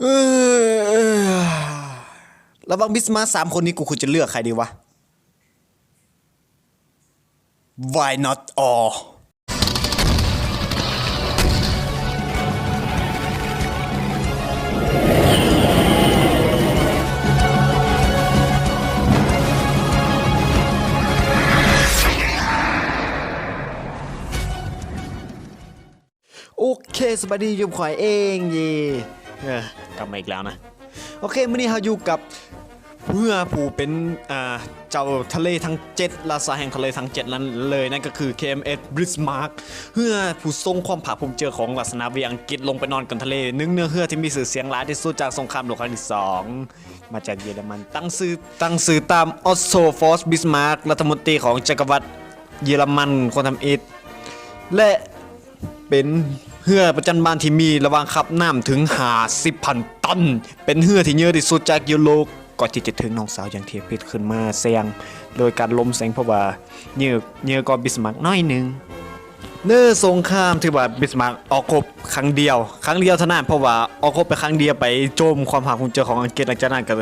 ເອີ ລະຫວ່າງບິດມາກສາມຄົນນີ້ ກູຄວນຈະເລືອກໃຜດີວະ? Why not all? ໂອເຄ ສະບາຍດີຢູ່ກັບຂ້ອຍເອງ ເຢ ເອີ ກັບມາອີກແລ້ວນະ. ໂອເຄ ມື້ນີ້ເຮົາຢູ່ກັບເຮືອຜູ້ເປັນ ອ່າ ເຈົ້າທະເລທັງເຈັດ ລາຊາແຫ່ງທະເລທັງເຈັດນັ້ນເລີຍ ນັ້ນກໍຄື ເຄເອັມເອັສ Bismarck ເຮືອຜູ້ຊົງຄວາມພາກພູມໃຈຂອງລາຊະນາວິອັງກິດ ລົງໄປນອນກ້ນທະເລ ໜຶ່ງໃນເຮືອທີ່ມີຊື່ສຽງຫຼາຍທີ່ສຸດຈາກສົງຄາມໂລກຄັ້ງທີສອງ ມາຈາກເຢຍລະມັນ ຕັ້ງຊື່ ຕັ້ງຊື່ຕາມ Otto von Bismarck ລັດຖະມົນຕີຂອງຈັກກະວັດເຢຍລະມັນຄົນທຳອິດ ແລະ ເປັນເຮືອປະຈັນບານທີ່ມີລະຫວ່າງຂັບນ້ຳເຖິງຫ້າສິບພັນຕັນ, ເປັນເຮືອທີ່ເຍີທີ່ສຸດຈາກຢູໂຣບ ກ່ອນທີ່ຈະຖືກນ້ອງສາວຢ່າງເທພິດຂຶ້ນມາແຊງ ໂດຍການລົມແຊງ ເພາະວ່າເຍີ ເຍີກວ່າບິດມາກໜ້ອຍໜຶ່ງ. ເນີສົງຄາມຖືວ່າບິດມາກອອກຮົບຄັ້ງດຽວ, ຄັ້ງດຽວເທົ່ານັ້ນ, ເພາະວ່າອອກຮົບໄປຄັ້ງດຽວ ໄປໂຈມຄວາມພາກພູມໃຈຂອງອັງກິດ, ຫຼັງຈາກນັ້ນກໍ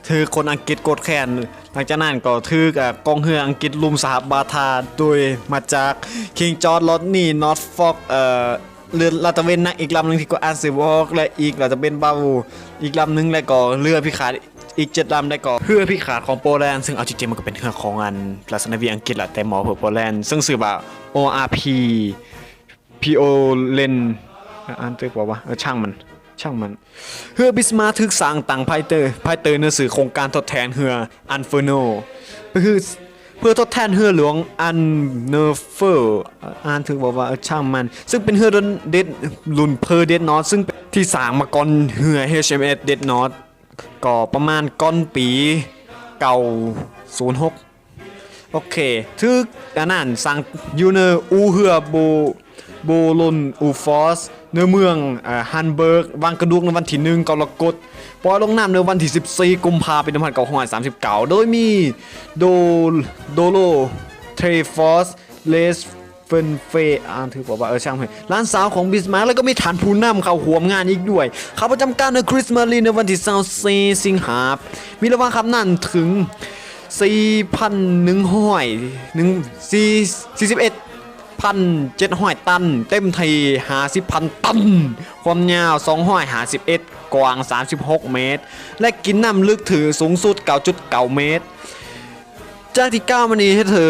ຖືກຄົນອັງກິດໂກດແຄ້ນ. ຫຼັງຈາກນັ້ນກໍຖືກ ອາ ກອງເຮືອອັງກິດລຸມສະຫະບາທາ ໂດຍມາຈາກ King George, Rodney, Norfolk, ເອີ ລາດຕະເວນ ນະ ອີກລຳໜຶ່ງທີ່ກໍອ່ານຊື່ບໍ່ອອກ ແລະ ອີກລາດຕະເວນ Bawel ອີກລຳໜຶ່ງ ແລະ ກໍເຮືອພິຄາດອີກເຈັດລຳ ແລະ ກໍເຮືອພິຄາດຂອງໂປແລນ ເຊິ່ງເອົາຈິງໆມັນກໍເປັນເຮືອຂອງອັນລາຊະນາວິອັງກິດລະ ແຕ່ມອບໃຫ້ໂປແລນ ເຊິ່ງຊື່ວ່າ ໂອອາພີ ພີໂອເລນ ອ່ານຖືກບໍ່ວະ? ເອີ ຊ່າງມັນ ຊ່າງມັນ. ເຮືອບິດມາກຖືກສ້າງຕັ້ງພາຍໃຕ້ ພາຍໃຕ້ເນື້ອຊື່ໂຄງການທົດແທນເຮືອ Inferno ກໍຄືເພື່ອທົດແທນເຮືອຫຼວງ Annover ອ່ານຖືກບໍ່ວະ? ເອີ ຊ່າງມັນ ເຊິ່ງເປັນເຮືອເດັດລຸ້ນ Pre-Dreadnought ເຊິ່ງທີ່ສ້າງມາກ່ອນເຮືອ ເອັດເອັມເອັສ Dreadnought ກໍປະມານກ່ອນປີເກົ້າສູນຫົກ. ໂອເຄ ຖືກອັນນັ້ນ ສ້າງຢູ່ໃນອູ່ເຮືອ Boulogne-Billancourt ໃນເມືອງ ເອີ Hamburg ວາງກະດູກໃນວັນທີໜຶ່ງກໍລະກົດ, ປ່ອຍລົງນ້ຳໃນວັນທີສິບສີ່ ກຸມພາ ປີໜຶ່ງພັນເກົ້າຮ້ອຍສາມສິບເກົ້າ ໂດຍມີ Dor-, Dorothee von Rothkirch-Friedrichshafen ອ່ານຖືກບໍ່ວະ? ເອີ ຊ່າງເຖາະ ຫຼານສາວຂອງບິດມາກ ແລ້ວກໍມີທ່ານຜູ້ນຳເຂົ້າຮ່ວມງານອີກດ້ວຍ ເຂົ້າປະຈຳການໃນ Kriegsmarine ໃນວັນທີຊາວສີ່ ສິງຫາ ມີລະຫວ່າງຂັບນ້ຳເຖິງສີ່ພັນໜຶ່ງຮ້ອຍ ໜຶ່ງ ສີ່ ສີ່ສິບເອັດພັນເຈັດຮ້ອຍຕັນ, ເຕັມທີ່ຫ້າສິບພັນຕັນ, ຄວາມຍາວສອງຮ້ອຍຫ້າສິບເອັດ, ກວ້າງສາມສິບຫົກເມດ ແລະ ກິນນ້ຳເລິກເຖິງສູງສຸດເກົ້າຈຸດເກົ້າເມດ. ຈາກທີ່ກ່າວມານີ້ ເຮັດໃຫ້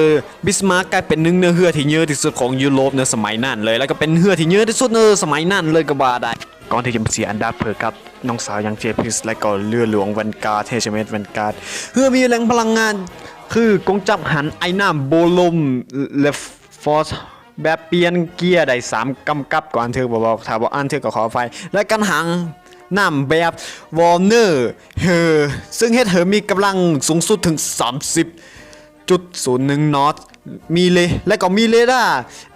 ບິດມາກກາຍເປັນໜຶ່ງໃນເຮືອທີ່ເຍີທີ່ສຸດຂອງຢູໂຣບໃນສະໄໝນັ້ນເລີຍ ແລ້ວກໍເປັນເຮືອທີ່ເຍີທີ່ສຸດໃນສະໄໝນັ້ນເລີຍກໍວ່າໄດ້. ກ່ອນທີ່ຈະມາເສຍອັນດັບເພິກັບນ້ອງສາວຢ່າງເຈພິສ ແລະ ກໍເຮືອຫຼວງແວນກາດ ເອຊເອັມເອັສ ແວນກາດ ເຮືອມີແຫຼ່ງພະລັງງານຄືກົງຈັກຫັນໄອນ້ຳ Boulogne-Billancourt ແບບປ່ຽນເກຍໄດ້ສາມກຳກັບ ກໍອ່ານຖືກບໍ່? ຖ້າບໍ່ອ່ານຖືກກໍຂໍອະໄພ ແລະ ກັນຫາງນ້ຳແບບ Wagner ເຊິ່ງເຮັດໃຫ້ມີກຳລັງສູງສຸດເຖິງສາມສິບຈຸດສູນໜຶ່ງນອດ ມີເລ ແລະ ກໍມີເຣດ້າ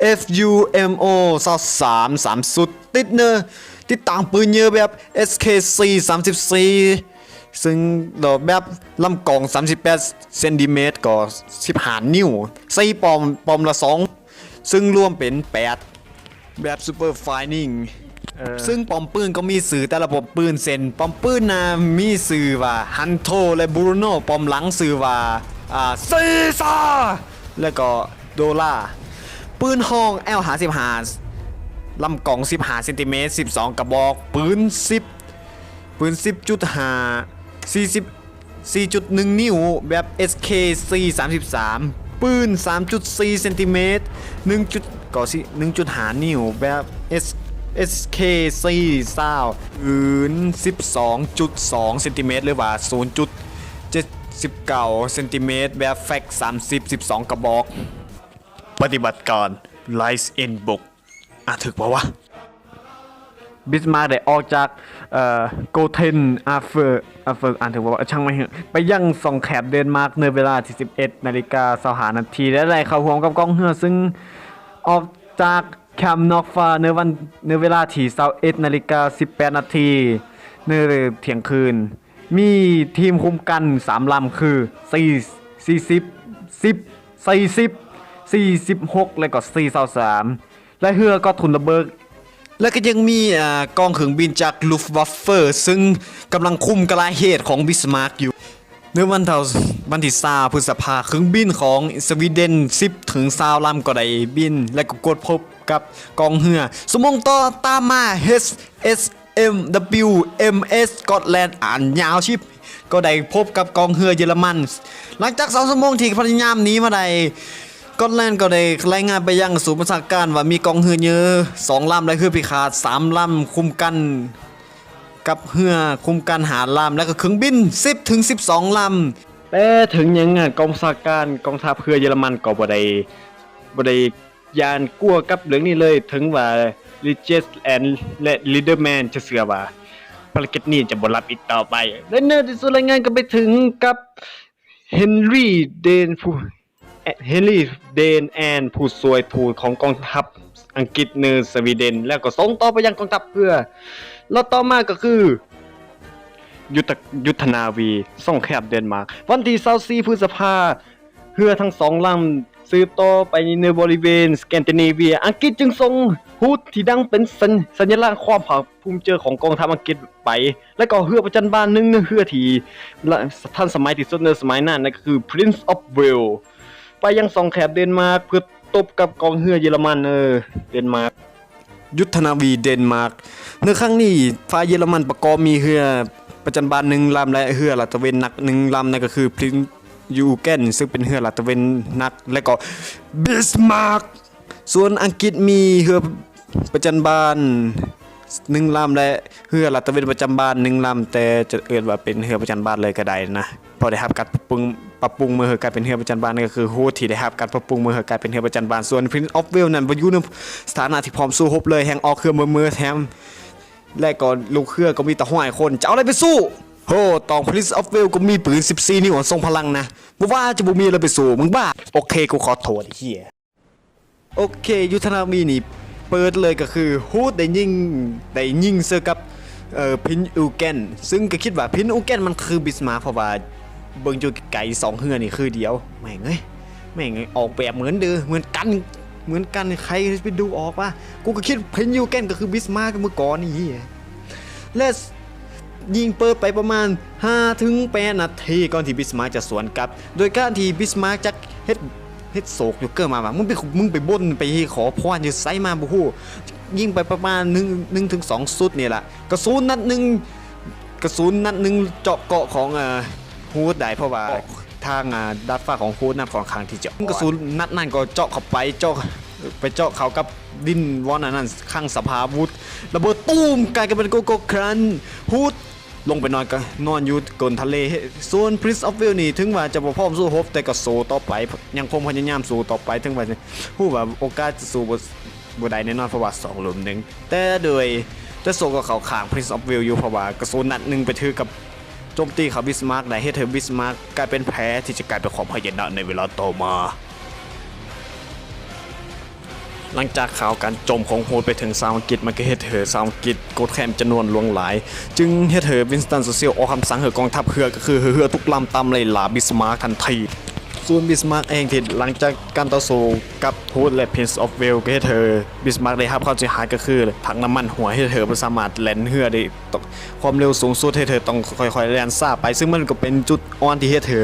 ເອັຟຢູເອັມໂອ ຊາວສາມ ສາມຊຸດ ຕິດເນີ ຕິດຕັ້ງປືນເຍີແບບ ເອັສເຄສີ່ ສາມສິບສີ່ ເຊິ່ງແບບລຳກອງສາມສິບແປດເຊັນຕີແມັດ ກໍສິບຫ້ານິ້ວ ໃສ່ປ້ອມ ປ້ອມລະສອງ ເຊິ່ງລວມເປັນແປດ ແບບ Super Firing ເອີ ເຊິ່ງປ້ອມປືນກໍມີຊື່ແຕ່ລະປ້ອມປືນ ເຊັ່ນ ປ້ອມປືນໜ້າມີຊື່ວ່າ Hunter ແລະ Bruno, ປ້ອມຫຼັງຊື່ວ່າ ອ່າ Caesar ແລະ ກໍ Dora. ປືນຮອງ ແອວຫ້າສິບຫ້າ ລຳກອງສິບຫ້າເຊັນຕີແມັດ ສິບສອງກະບອກ, ປືນສິບ ປືນສິບຈຸດຫ້າ ສີ່ສິບ ສີ່ຈຸດໜຶ່ງນິ້ວ ແບບ ເອັສເຄສີ່ ສາມສິບສາມ, ປືນສາມຈຸດສີ່ເຊັນຕີແມັດ ໜຶ່ງຈຸດ ກໍ ໜຶ່ງຈຸດຫ້ານິ້ວ ແບບ ເອັສ ເອັສເຄສີ່ ຊາວ ປືນສິບສອງຈຸດສອງເຊັນຕີແມັດ ຫຼືວ່າ ສູນຈຸດເຈັດສິບເກົ້າເຊັນຕີແມັດ ແບບ Fak ສາມສິບ ສິບສອງກະບອກ. ປະຕິບັດການ Rise in Book ອ່ານຖືກບໍ່ວະ? ບິດມາກໄດ້ອອກຈາກ ເອີ Gothen Harbor ອ່ານຖືກບໍ່ວະ? ເອີ ຊ່າງມັນເຖາະ ໄປຍັງຊ່ອງແຄບເດນມາກ ໃນເວລາທີສິບເອັດນາລິກາຊາວຫ້ານາທີ ແລະ ໄດ້ເຂົ້າຮ່ວມກັບກອງເຮືອ ເຊິ່ງອອກຈາກ Klampenor ໃນວັນ ໃນເວລາທີຊາວເອັດນາລິກາສິບແປດນາທີ ໃນທ່ຽງຄືນ. ມີທີມຄຸ້ມກັນສາມລຳ ຄື ສີ່ ສີ່ສິບ ສິບ ສີ່ສິບ ສີ່ສິບຫົກ ແລະ ກໍ ສີ່ຊາວສາມ ແລະ ເຮືອກໍທຸນລະເບີກ ແລະກໍຍັງມີ ອາ ກອງເຄື່ອງບິນຈາກ Luftwaffe ຊຶ່ງກຳລັງຄຸມກະລາເຫດຂອງ Bismarck ຢູ່. ໃນວັນເສົາ ວັນທີຊາວ ພຶດສະພາ, ເຄື່ອງບິນຂອງສະວີເດັນ ສິບເຖິງຊາວລຳກໍໄດ້ບິນ ແລະກໍກວດພົບກັບກອງເຮືອ. ຊົ່ວໂມງຕໍ່ ຕາມມາ HMS Scotland ອັນຍາວຊິບ ກໍໄດ້ພົບກັບກອງເຮືອເຢຍລະມັນ. ຫຼັງຈາກສອງຊົ່ວໂມງທີ່ພະຍາຍາມໜີມາໄດ້, Scotland ກໍໄດ້ລາຍງານໄປຍັງສູນບັນຊາການວ່າມີກອງເຮືອເຍີສອງລຳ ແລະເຮືອພິຄາດສາມລຳ ຄຸ້ມກັນກັບເຮືອຄຸ້ມກັນຫ້າລຳ ແລະກໍເຄື່ອງບິນສິບເຖິງສິບສອງລຳ. ແຕ່ເຖິງຢ່າງນັ້ນ ກອງບັນຊາການກອງທັບເຮືອເຢຍລະມັນກໍບໍ່ໄດ້ ບໍ່ໄດ້ຢ້ານກົວກັບເລື່ອງນີ້ເລີຍ, ເຖິງວ່າ Leutnant ແລະ Lindemann ຈະເຊື່ອວ່າພາລະກິດນີ້ຈະບໍ່ຮັບອີກຕໍ່ໄປ. ແລະໃນທີ່ສຸດລາຍງານກໍໄປເຖິງກັບ Henry Dane ຜູ້ Henry Dane Allen ຜູ້ຊ່ວຍທູດຂອງກອງທັບອັງກິດໃນສະວີເດັນ ແລ້ວກໍສົ່ງຕໍ່ໄປຍັງກອງທັບເຮືອ ແລ້ວຕໍ່ມາກໍຄື ຍຸດທະ ຍຸດທະນາວີຊ່ອງແຄບເດນມາກ. ວັນທີຊາວສີ່ ພຶດສະພາ, ເຮືອທັງສອງລຳສືບຕໍ່ໄປໃນບໍລິເວນສະແກນດິເນເວຍ. ອັງກິດຈຶ່ງສົ່ງ Hood ທີ່ດັງເປັນສັນ ສັນຍະລັກຄວາມພາກ ພູມໃຈຂອງກອງທັບອັງກິດໄປ ແລະກໍເຮືອປະຈັນບານໜຶ່ງ ເຮືອທີ່ ລະ ທັນສະໄໝທີ່ສຸດໃນສະໄໝນັ້ນ ນັ້ນກໍຄື Prince of Wales ໄປຍັງຊ່ອງແຄບເດນມາກ ເພື່ອຕົບກັບກອງເຮືອເຢຍລະມັນ ເອີ ເດນມາກ ຍຸດທະນາວີເດນມາກ. ໃນຄັ້ງນີ້ ຝ່າຍເຢຍລະມັນປະກອບມີເຮືອປະຈັນບານໜຶ່ງລຳ ແລະເຮືອລາດຕະເວນໜັກໜຶ່ງລຳ ນັ້ນກໍຄື Prinz Eugen ຊຶ່ງເປັນເຮືອລາດຕະເວນໜັກ ແລະກໍ Bismarck. ສ່ວນອັງກິດມີເຮືອປະຈັນບານໜຶ່ງລຳ ແລະເຮືອລາດຕະເວນປະຈຳບານໜຶ່ງລຳ, ແຕ່ຈະເອີ້ນວ່າເປັນເຮືອປະຈຳບານເລີຍກໍໄດ້ນະ, ເພາະໄດ້ຮັບການປັບປຸງ ປັບປຸງໃໝ່ໃຫ້ກາຍເປັນເຮືອປະຈຳບານ, ນັ້ນກໍຄື Hood ທີ່ໄດ້ຮັບການປັບປຸງໃໝ່ໃຫ້ກາຍເປັນເຮືອປະຈຳບານ. ສ່ວນ Prince of Wales ນັ້ນບໍ່ຢູ່ໃນສະຖານະທີ່ພ້ອມສູ້ຮົບເລີຍ, ແຮ່ງອອກເຮືອເມີໆ ແຖມ ແລະກໍລູກເຮືອກໍມີແຕ່ຮ້ອຍຄົນ, ຈະເອົາໃດໄປສູ້? ໂຫ ຕອງ Prince of Wales ກໍມີປືນສິບສີ່ນິ້ວອັນຊົງພະລັງນະ, ບໍ່ວ່າຈະບໍ່ມີໃດໄປສູ້, ມຶງບ້າ? ໂອເຄ ກູຂໍໂທດ ໄອ້ເຫ້ຍ. ໂອເຄ ຍຸດທະນາວີນີ້ເປີດເລີຍກໍຄື Hood ໄດ້ຍິງ ໄດ້ຍິງໃສ່ກັບ ເອີ Prinz Eugen, ຊຶ່ງກໍຄິດວ່າ Prinz Eugen ມັນຄື Bismarck ເພາະວ່າເບິ່ງຢູ່ໄກໆ ສອງເຮືອນີ້ຄືດຽວ. ແມ່ງເອີຍ ແມ່ງອອກແບບເໝືອນເດີ ເໝືອນກັນ ເໝືອນກັນ ໃຜໄປດູອອກວະ? ກູກໍຄິດ Prinz Eugen ກໍຄື Bismarck ເມື່ອກ່ອນນີ້. ແລະ ຍິງເປີດໄປປະມານຫ້າເຖິງແປດນາທີ ກ່ອນທີ່ Bismarck ຈະສວນກັບ ໂດຍການທີ່ Bismarck ຈັກເຮັດ ເຮັດໂສກຢູ່ເກີມາວ່າ ມຶງໄປ ມຶງໄປບົນໄປຂໍພອນຢູ່ໃສມາບໍ່ຮູ້, ຍິງໄປປະມານໜຶ່ງ ໜຶ່ງເຖິງສອງຊຸດນີ້ລະ. ກະສຸນນັດໜຶ່ງ ກະສຸນນັດໜຶ່ງເຈາະເກາະຂອງ ເອີ Hood ໄດ້ ເພາະວ່າທາງ ອາ ດາດຟ້າຂອງ Hood ນັ້ນຂ້ອນຂ້າງທີ່ຈະ ກະສຸນນັດນັ້ນກໍເຈາະເຂົ້າໄປ ເຈາະ ໄປເຈາະເຂົ້າກັບດິນບ່ອນອັນນັ້ນ ຄັງສະພາວຸດ ລະເບີດຕູມ ກາຍເປັນ Gogo Crunch. Hood ລົງໄປນອນ ກະນອນຢູ່ກົ້ນທະເລ. ສ່ວນ Prince of Wales ນີ້ ເຖິງວ່າຈະບໍ່ພ້ອມສູ້ຮົບ ແຕ່ກໍສູ້ຕໍ່ໄປ ຍັງຄົງພະຍາຍາມສູ້ຕໍ່ໄປ ເຖິງວ່າຮູ້ວ່າໂອກາດຈະສູ້ບໍ່ ບໍ່ໄດ້ແນ່ນອນ ເພາະວ່າສອງລຸມໜຶ່ງ ແຕ່ໂດຍ ແຕ່ໂຊກໍເຂົ້າຂ້າງ Prince of Wales ຢູ່ ເພາະວ່າກະສຸນນັດໜຶ່ງໄປຖືກກັບ ໂຈມຕີເຂົ້າ Bismarck ໄດ້ ເຮັດໃຫ້ Bismarck ກາຍເປັນແຜທີ່ຈະກາຍເປັນຄວາມຫາຍະນະໃນເວລາຕໍ່ມາ. ຫຼັງຈາກຂ່າວການຈົ່ມຂອງ Hood ໄປເຖິງຊາວອັງກິດ ມັນກໍເຮັດໃຫ້ຊາວອັງກິດໂກດແຄ້ນຈຳນວນຫຼວງຫຼາຍ ຈຶ່ງເຮັດໃຫ້ Winston Churchill ອອກຄຳສັ່ງໃຫ້ກອງທັບເຮືອ ກໍຄືໃຫ້ເຮືອທຸກລຳຕາມໄລ່ລ່າ Bismarck ທັນທີ. ສ່ວນ Bismarck ເອງ ທີ່ຫຼັງຈາກການຕໍ່ສູ້ກັບ Hood ແລະ Prince of Wales ກໍເຮັດໃຫ້ Bismarck ໄດ້ຮັບຄວາມເສຍຫາຍ ກໍຄືຖັງນ້ຳມັນຮົ່ວ ເຮັດໃຫ້ບໍ່ສາມາດແລ່ນເຮືອໄດ້ຄວາມເລັວສູງສຸດ ເຮັດໃຫ້ຕ້ອງຄ່ອຍໆແລ່ນຊ້າໄປ ຊຶ່ງມັນກໍເປັນຈຸດອ່ອນທີ່ເຮັດໃຫ້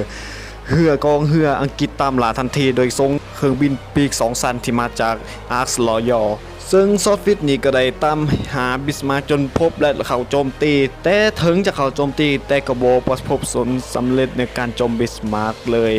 ເຮືອ ກອງເຮືອອັງກິດຕາມລ່າທັນທີ ໂດຍສົ່ງເຄື່ອງບິນປີກສອງຊັ້ນທີ່ມາຈາກ Ark Royal ເຊິ່ງ Swordfish ນີ້ກໍໄດ້ຕາມຫາ Bismarck ຈົນພົບ ແລະ ເຂົ້າໂຈມຕີ, ແຕ່ເຖິງຈະເຂົ້າໂຈມຕີ ແຕ່ກໍບໍ່ປະສົບຜົນສຳເລັດໃນການໂຈມ Bismarck ເລີຍ.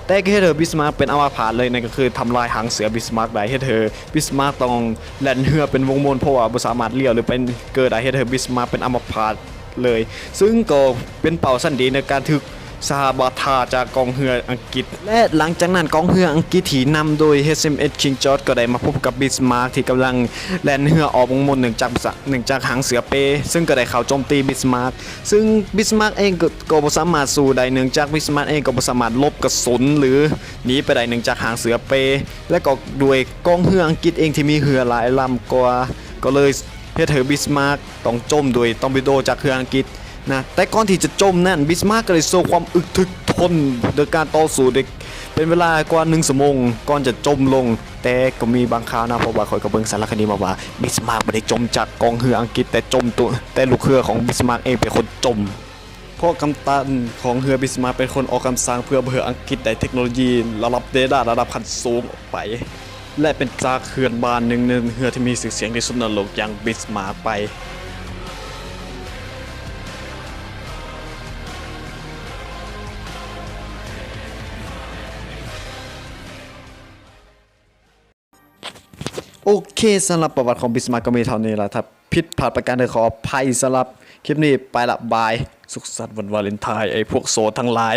ແຕ່ກໍເຮັດໃຫ້ Bismarck ເປັນອາມະພາດເລີຍ, ນັ້ນກໍຄືທຳລາຍຫາງເສືອ Bismarck ໄດ້, ເຮັດໃຫ້ Bismarck ຕ້ອງແລ່ນເຮືອເປັນວົງວົນ ເພາະວ່າບໍ່ສາມາດລ້ຽວ ຫຼື ໄປເກີດໄດ້, ເຮັດໃຫ້ Bismarck ເປັນອາມະພາດເລີຍ, ຊຶ່ງກໍເປັນເປົ້າຊັ້ນດີໃນການຖືກສະຫະບາດທາຈາກກອງເຮືອອັງກິດ. ແລະ ຫຼັງຈາກນັ້ນ ກອງເຮືອອັງກິດທີ່ນຳໂດຍ HMS King George ກໍໄດ້ມາພົບກັບ Bismarck ທີ່ກຳລັງແລ່ນເຮືອອອກວົງວົນ ເນື່ອງຈາກ ເນື່ອງຈາກຫາງເສືອເປ, ຊຶ່ງກໍໄດ້ເຂົ້າໂຈມຕີ Bismarck ຊຶ່ງ Bismarck ເອງກໍ ກໍບໍ່ສາມາດສູ້ໄດ້ ເນື່ອງຈາກ Bismarck ເອງກໍບໍ່ສາມາດຫຼົບກະສຸນ ຫຼື ໜີໄປໄດ້ ເນື່ອງຈາກຫາງເສືອເປ ແລະ ກໍດ້ວຍກອງເຮືອອັງກິດເອງທີ່ມີເຮືອຫຼາຍລຳກວ່າ ກໍເລີຍເຮັດໃຫ້ Bismarck ຕ້ອງຈົ່ມດ້ວຍ torpedo ຈາກເຮືອອັງກິດ. ນະ ແຕ່ກ່ອນທີ່ຈະຈົມນັ້ນ ບິສມາກກໍໄດ້ໂຊຄວາມອຶກທຶກທົນໂດຍການຕໍ່ສູ້ເດັກເປັນເວລາກວ່າໜຶ່ງຊົ່ວໂມງກ່ອນຈະຈົມລົງ. ແຕ່ກໍມີບາງຄາວນະ ເພາະວ່າຂ້ອຍກໍເບິ່ງສາລະຄະດີມາວ່າ ບິສມາກບໍ່ໄດ້ຈົມຈາກກອງເຮືອອັງກິດ ແຕ່ຈົມໂຕ ແຕ່ລູກເຮືອຂອງບິສມາກເອງເປັນຄົນຈົມ. ເພາະກັບຕັນຂອງເຮືອບິສມາກເປັນຄົນອອກຄຳສັ່ງເພື່ອເພື່ອອັງກິດໄດ້ເທັກໂນໂລຢີລະດັບເຣດາລະດັບຂັ້ນສູງອອກໄປ ແລະ ເປັນຈາກເຮືອນບ້ານໜຶ່ງໃນເຮືອທີ່ມີຊື່ສຽງທີ່ສຸດໃນໂລກຢ່າງບິສມາກໄປ. ໂອເຄ ສຳລັບປະຫວັດຂອງບິສມາກກໍມີເທົ່ານີ້ລະ. ຖ້າຜິດພາດປະການໃດ ຂໍອະໄພ. ສຳລັບຄລິບນີ້ໄປລະ ບາຍ. ສຸກສັນວັນວາເລັນທາຍ ໄອ້ພວກໂສດທັງຫຼາຍ.